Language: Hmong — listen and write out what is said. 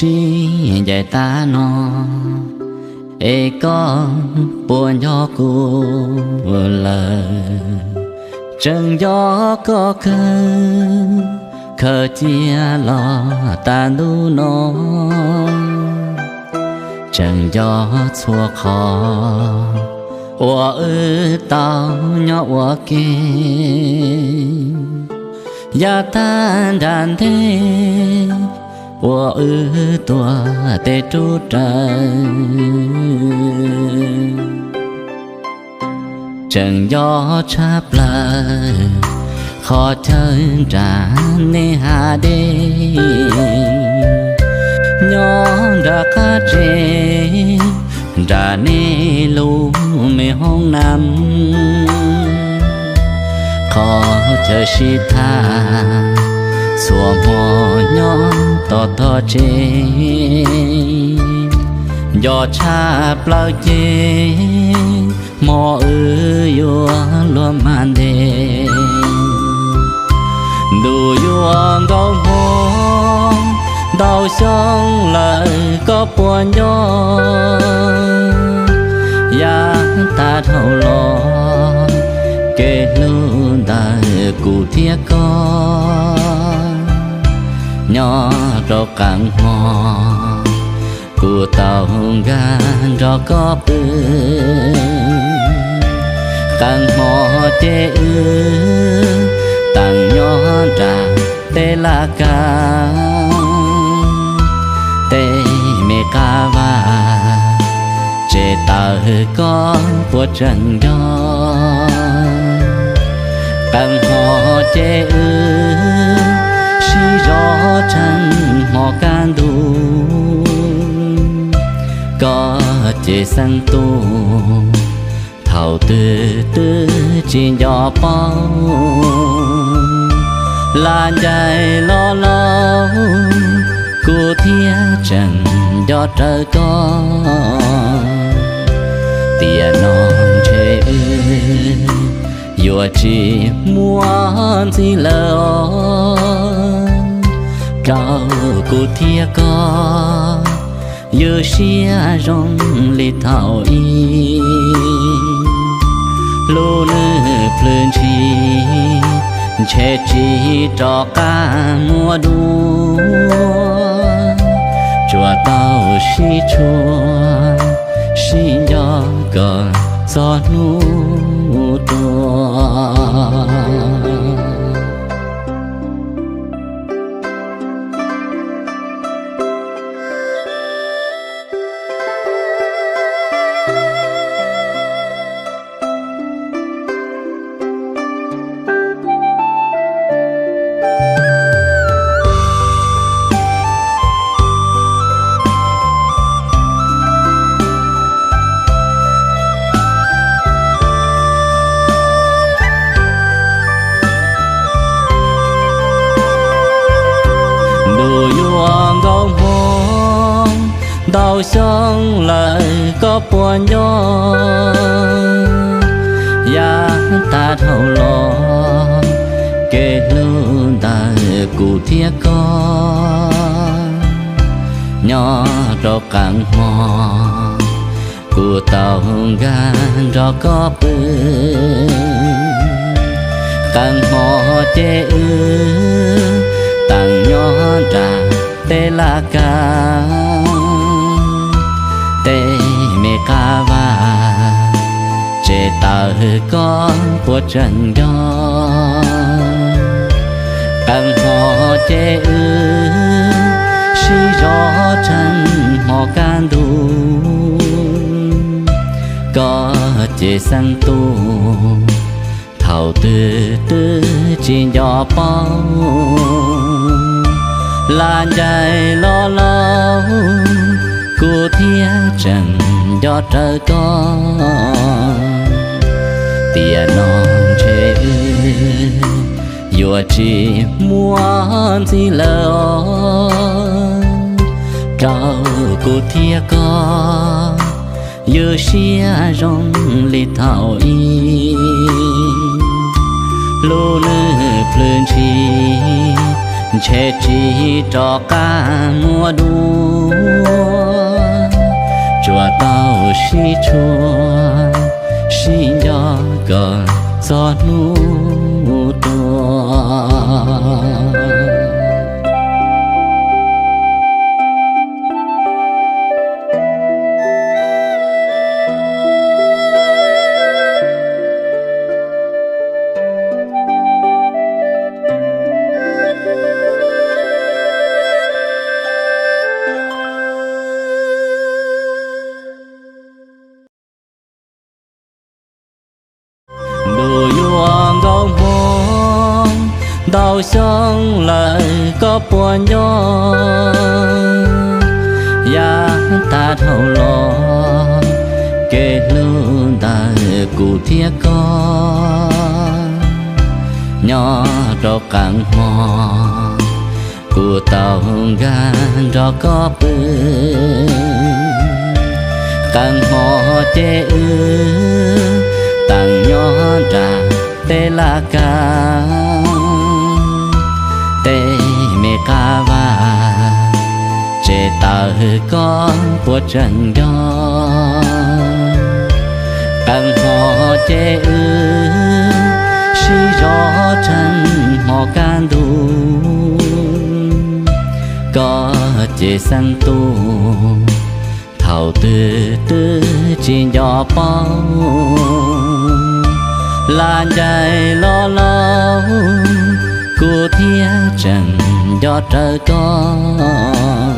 sib ncaim tag no, es koj puas nco kuv lawm? Tseem nco koj kawg, khaws cia los tas ntuj no. Tseem nco txhua qhov uas wb tau nyob ua ke, yav tag nram ntej uas wb tuav tes rub rawv. Tseem nco tshaj plaws qhov chaw nram nej hav dej, nyob nram qab tsev, nram nej lub me hoob nam. Qhov chaw sib tham txhua hmo nyob tom tog tsev, nco tshaj plaws ces hmo wb yuav luag mag ntes. Ntuj yuav nkaus hmo, ntau xyoo lawm koj puas nco? Yav tag dhau los, kev hlub ntawm kuv thiab koj, nyob rau qee hmo kuv tau nkag nrog koj pw. Qee hmo ces wb teem nyob nram tej laj kab, tej me qab vaj, tseem tawm koj puas tseem nco? Qee hmo ces wb sib zov tshee hmo kaj ntug, koj ces xeeb tub thaum twg twb tsis nco paub. Lam ncaim los laus, kuv thiaj tseem nco rawv koj. Tiam no ntshe wb yuav tsis muaj ntxiv lawm os. Rau kuv thiab koj, ywj siab zoo li thaum ub. Lub nws plhws ntshis, ntshe tsis rov qab muaj dua. Tsuas tau sib tshuam, sib nco kom txog hnub tuag. Ntuj yuav nkaus hmo, ntau xyoo lawm koj puas nco? Yav tag dhau los, kev hlub ntawm kuv thiab koj, nyob rau qee hmo kuv tau nkag nrog koj pw. Qee hmo ces wb teem nyob nram tej laj kab, tej me qab vaj, tseem tawm koj puas tseem nco? Qee hmo ces wb sib zov tshee hmo kaj ntug, koj ces xeeb tub thaum twg twb tsis nco paub. Lam ncaim los laus, kuv thiaj tseem nco rawv koj. Tiam no ntshe wb yuav tsis muaj ntxiv lawm os. Rau kuv thiab koj, ywj siab zoo li thaum ub. Lub nws plhws ntshis, Ntshe tsis rov qab muaj dua, tsuas tau sib tshuam sib nco kom txog hnub tuag. Ntuj yuav nkaus hmo, ntau xyoo lawm koj puas nco, yav tag dhau los, kev hlub ntawm kuv thiab koj, nyob rau qee hmo, kuv tau nkag nrog koj pw. Qee hmo ces wb teem nyob nram tej laj kab, tej me qab vaj, tsev tawm koj puas tseem nco. Qee hmo ces wb sib zov tseem hmo kaj ntug, koj ces xeeb tub, thaum twg twb tsis nco paub. Lam ncaim los laus, kuv thiaj tseem nco rawv koj.